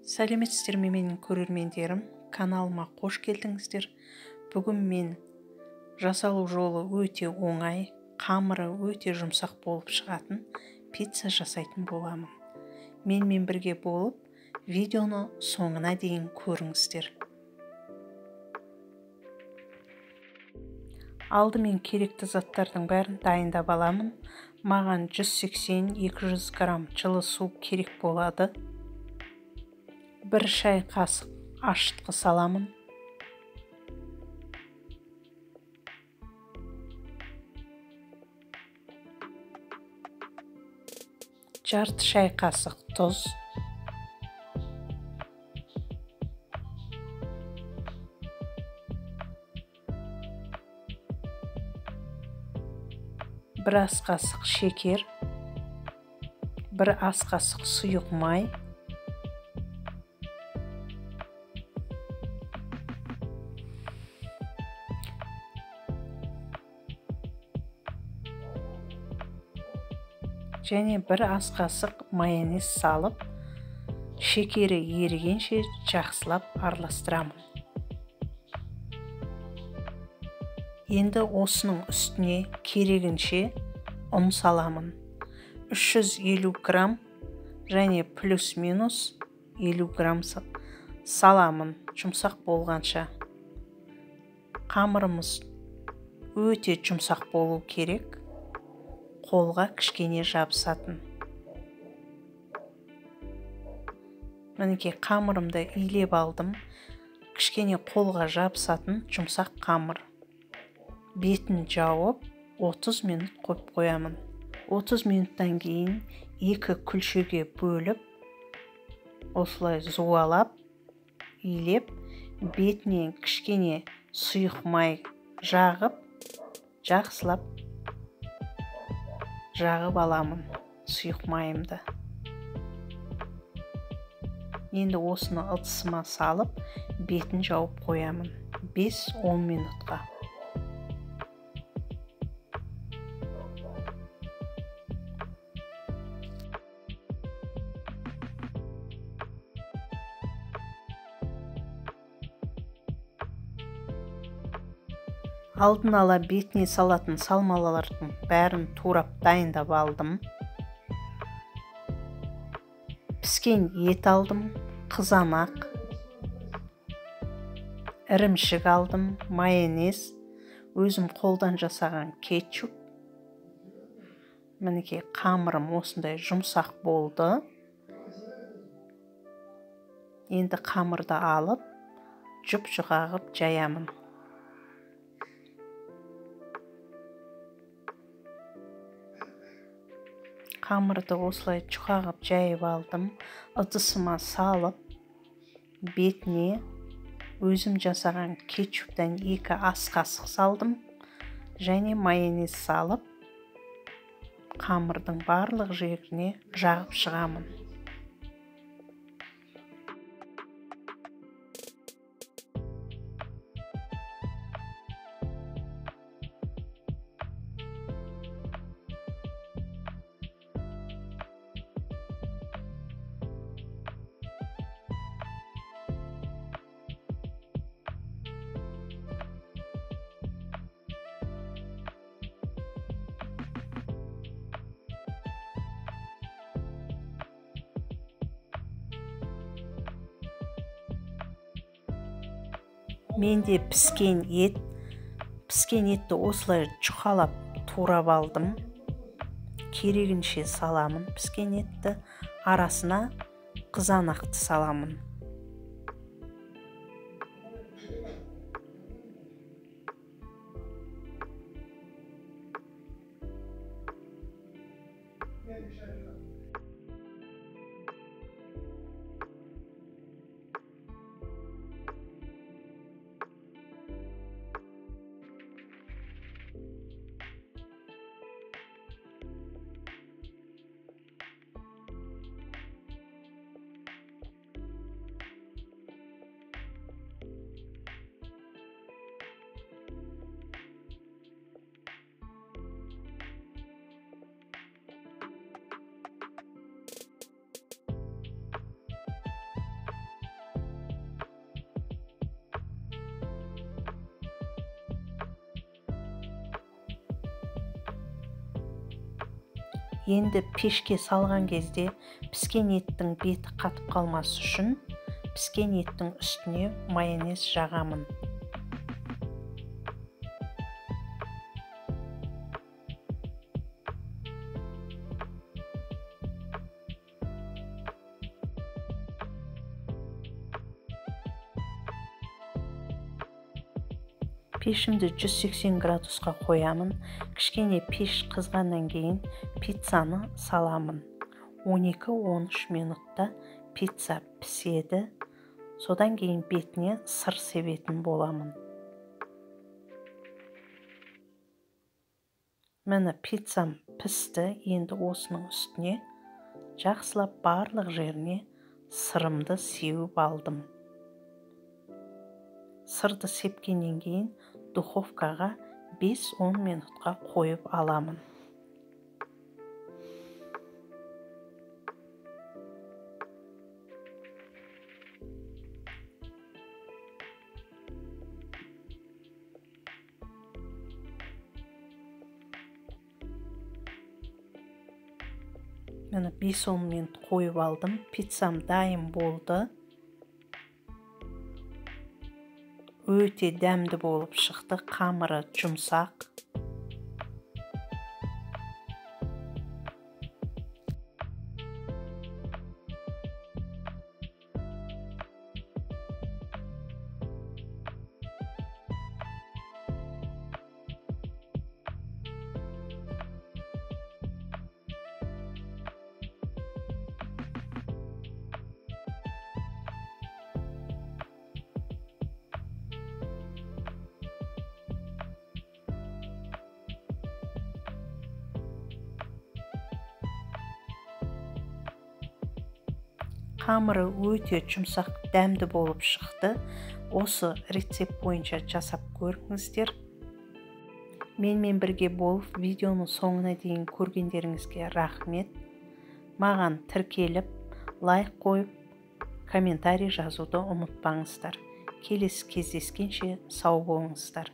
Сәлеметсіздер ме менің көрермендерім, каналыма қош келдіңіздер. Бүгін мен жасалу жолы өте оңай, қамыры өте жұмсақ болып шығатын пицца жасайтын боламын. Менімен бірге болып, видеоны соңына дейін көріңіздер. Алдымен керекті заттардың бәрін дайындап аламын. Маған 180-200 грамм жылы су керек болады. 1 шай қасық ашытқы саламын. 1/2 шай қасық тұз. 1 ас қасық шекер, 1 ас қасық сұйық май, 1 ас қасық майонез салып, шекері ерігенше жақсылап араластырамын. Енді осының үстіне керегінше ұн саламын. 350 грамм және плюс-минус 50 грамм саламын, жұмсақ болғанша. Қамырымыз өте жұмсақ болу керек, қолға кішкене жабысатын. Мінекей қамырымды илеп алдым. Кішкене қолға жабысатын жұмсақ қамыр. Бетін жауып 30 минут қойып қоямын. 30 минуттан кейін 2 күлшеге бөліп, осылай зуалап, илеп, бетіне кішкене сұйық май жағып, жақсылап жағып аламын сұйық майымды. Енді осыны ыдысыма салып, бетін жауып қоямын 5-10 минутқа. Алдын ала бетіне салатын салмалардың бәрін турап дайындап алдым. Піскен ет алдым, қызанақ, ірімшік алдым, майонез, өзім қолдан жасаған кетчуп. Мінекей қамырым осындай жұмсақ болды. Енді қамырды алып, жұп-жұқа қылып жаямын. Қамырды осылай жұқа қылып жайып алдым. Ыдысыма салып, бетіне өзім жасаған кетчуптан 2 ас қасық салдым және майонез салып, қамырдың барлық жеріне жағып шығамын. Менде піскен ет, піскен етті осылай жұқалап турап алдым. Керегінше саламын піскен етті, арасына қызанақты саламын. Енді пешке салған кезде піскен еттің беті қатып қалмас үшін піскен еттің үстіне майонез жағамын. Пешімді 180 градусқа қоямын. Кішкене пеш қызғаннан кейін пиццаны саламын. 12-13 минутта пицца піседі. Содан кейін бетіне сыр себетін боламын. Міне, пиццам пісті. Енді осының үстіне жақсылап барлық жеріне сырымды сеуіп алдым. Сырды сепкеннен кейін духовкаға 5-10 минутқа қойып аламын. Міне, 5-10 минут қойып алдым. Пиццам дайын болды. Өте дәмді болып шықты, қамыры жұмсақ. Қамыры өте жұмсақ, дәмді болып шықты. Осы рецепт бойынша жасап көріңіздер. Менімен бірге болып видеоның соңына дейін көргендеріңізге рахмет. Маған тіркеліп, лайк қойып, комментарий жазуды ұмытпаңыздар. Келесі кездескенше сау болыңыздар.